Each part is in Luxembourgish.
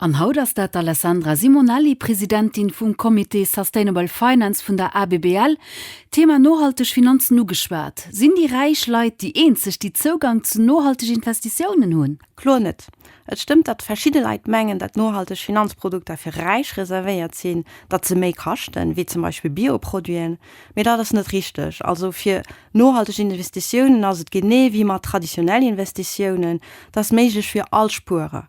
An haut ass dat d'Alessandra Simonelli, Presidentin vum Comité Sustainable Finance vun der ABBL. Thema nohalteg Finanzen ugeschwat. Sinn déi räich Leit déi eenzeg, déi Zougang zu nohalteg Investitiounen hunn? Kloer net. Et stëmmt, datt verschidde Leit mengen, datt nohalteg Finanzprodukter fir Räich reservéiert sinn, datt se méi kaschten, wéi zum Beispill Bioproduiten. Mee dat ass net richteg. Also fir nohalteg Investitiounen ass et genee wéi mat traditionell Investitiounen, et ass méiglech fir all Spuerer.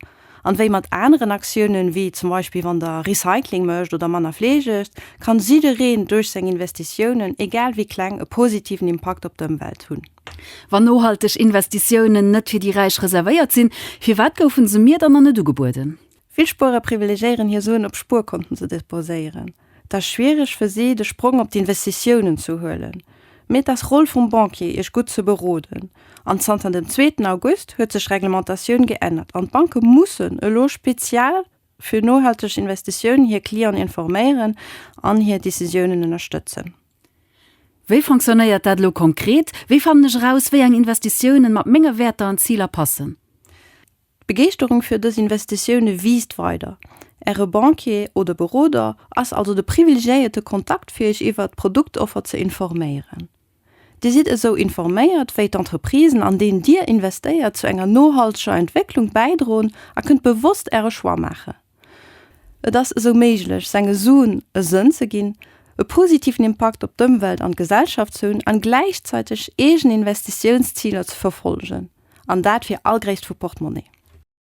An wéi mat aneren Aktiounen, wéi zum Beispill wann der Recycling mécht oder manner Fleesch ësst, kann jiddereen duerch seng Investitiounen, egal wéi kleng, e positiven Impakt op d'Ëmwelt hunn. Wann nohalteg Investitiounen net fir déi Räich reservéiert sinn, firwat goufen se mir dann nach net ugebueden? Vill Spuerer privilegéieren hir Suen op Spuerkonten ze deposéieren. Et ass schwiereg fir si, de Sprong op d'Investitiounen ze huelen. Mee et ass Roll vum Banquier, Iech gutt ze beroden. An zanter dem zweeten August huet sech d'Reglementatioun geännert an d'Banke mussen elo speziell fir nohalteg Investitiounen hir Clienten informéieren an hir Decisiounen ënnerstëtzen. Wéi fonctionnéiert dat elo konkret? Wéi fannen ech eraus, wéi eng Investitiounen mat menge Wäerter an Ziler passen? D'Begeeschterung fir dës Investitioune wiisst weider. Äre Banquier oder Beroder ass also de privilegiéierte Kontakt fir Iech iwwert d'Produktoffer ze informéieren. Dir sidd esou informéiert, wéi d'Entreprisen an deenen Dir investéiert zu enger nohalteger Entwécklung bäidroen a kënnt bewosst Äre Choix maachen. Et ass esou méiglech, senge Suen e Sënn ze ginn, e positiven Impakt op d'Ëmwelt an d'Gesellschaft ze hunn an gläichzeiteg eegen Investitiounsziler ze verfollegen. An dat fir all Gréisst vu Portemonnaie.